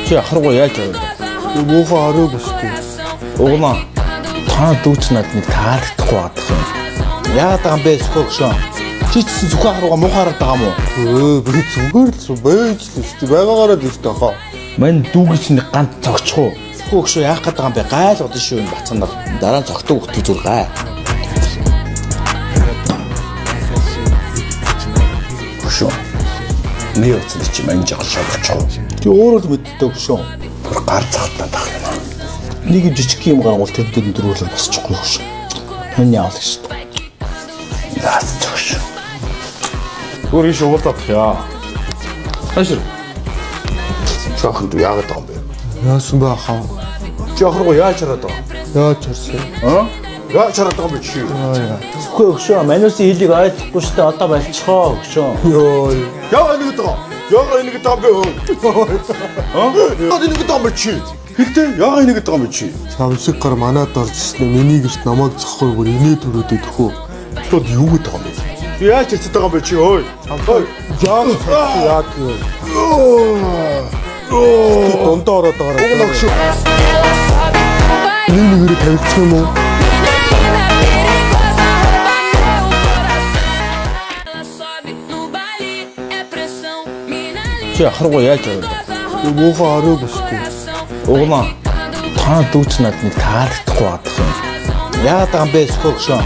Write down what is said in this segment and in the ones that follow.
Чи ахруугаа яаж аваад? Муухай хараагүй шүү дээ. Угнаа. Та дүүч надад нэг таалагдахгүй байгаа юм. Яагаад байгаа юм бэ сүхөө гшөө? Чи ч гэсэн сүхөө ахруугаа муухай хараад байгаа юм уу? Би зүгээр л байж л шүү дээ. Байгаагаараа л шүү дээ хаа. Мань дүүгийн чинь нэг ганц цогцох уу? Сүхөө гшөө яах гээд байгаа юм бэ? Гайл удаа шүү энэ бацан нар. Дараа нь цогтөг хөтгөө зүр гай. Гшөө. Миний утсан чи мань жаал шавчих уу? Чи өөрөө л мэддэг шүү. Бүр гар цагтаа тах юм аа. Нэг юм жижиг юм гаргуул тэр дээр дөрвөлөр босчихгүй шүү. Мань яавал гэж. Наац цогш. Зүгээр иш уулзах яа. Хаашир. Жохон дүү яагаад байгаа юм бэ? Яасан бэ хаа? Чи охиргоо яаж хараад байгаа? Яаж харсан? Аа? Яаж хараад байгаа юм бэ чи? Сүхээ өгшөө. Манусын хэлийг ойлгохгүй шүү дээ. Одоо болчихоо өгшөө. Йоо. Яагаад ингэ байгаа? Яагаад ингэ байгаа юм бэ? Аа? Яагаад ингэ байгаа юм бэ чи? Хэлтэй яагаад ингэ байгаа юм бэ чи? Чамшиг гар манад орж ирсэн. Миний гэрт намайг зохгүй бүр инээ төрөөд идэх үү? Чод юу гэдэг байгаа юм бэ? Чи яаж хэрцэж байгаа юм бэ чи? Ой. Ой. Яаж харсан яа гэв? Дундаа ороод байгаа. Уг нь өгшөө. Нэг нэгээрээ тавилцах юм уу? Чи ахруугаа яаж аваад? Муухай хараагүй шүү дээ. Угнаа. Та дүүч надад нэг таалагдахгүй байгаа юм. Яагаад байгаа юм бэ сүхөө гшөө?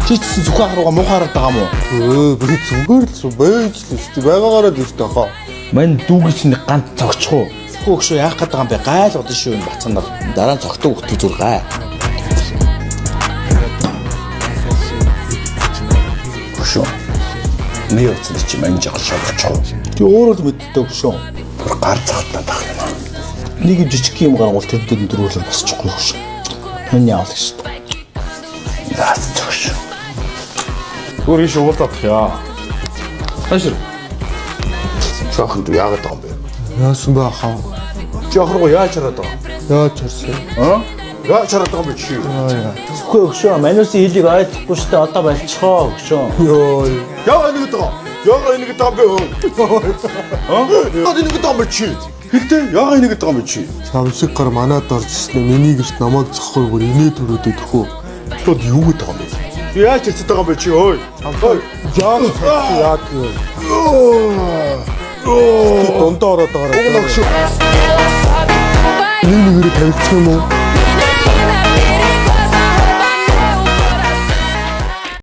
Чи ч гэсэн сүхөө ахруугаа муухай хараад байгаа юм уу? Би зүгээр л байж л шүү дээ. Байгаагаараа л шүү дээ хаа. Мань дүүгийн чинь нэг ганц цогцох уу? Сүхөө гшөө яах гээд байгаа юм бэ? Гайл удаа шүү энэ бацан нар. Дараа нь цогтөг хөтгөө зүр гай. Гшөө. Миний утсан чи мань жаал шавчих уу? Чи өөрөө л мэддэг шүү. Бүр гар цагтаа тах юм аа. Нэг юм жижиг юм гаргуул тэр дээр дөрвөлөр босчихгүй шүү. Мань яавал гэж. Наац цогш. Зүгээр иш уулзах яа. Хаашир. Жохон дүү яагаад байгаа юм бэ? Яасан бэ хаа? Чи охиргоо яаж хараад байгаа? Яаж харсан? Аа? Яаж хараад байгаа юм бэ чи? Сүхээ өгшөө. Манусын хэлийг ойлгохгүй шүү дээ. Одоо болчихоо өгшөө. Йоо. Яагаад ингэ байгаа? Яагаад ингэ байгаа юм бэ? Аа? Яагаад ингэ байгаа юм бэ чи? Хэлтэй яагаад ингэ байгаа юм бэ чи? Чамшиг гар манад орж ирсэн. Миний гэрт намайг зохгүй бүр инээ төрөөд идэх үү? Чод юу гэдэг байгаа юм бэ? Чи яаж хэрцэж байгаа юм бэ чи? Ой. Ой. Яаж харсан яа гэв? Дундаа ороод байгаа. Уг нь өгшөө. Нэг нэгээрээ тавилцах юм уу?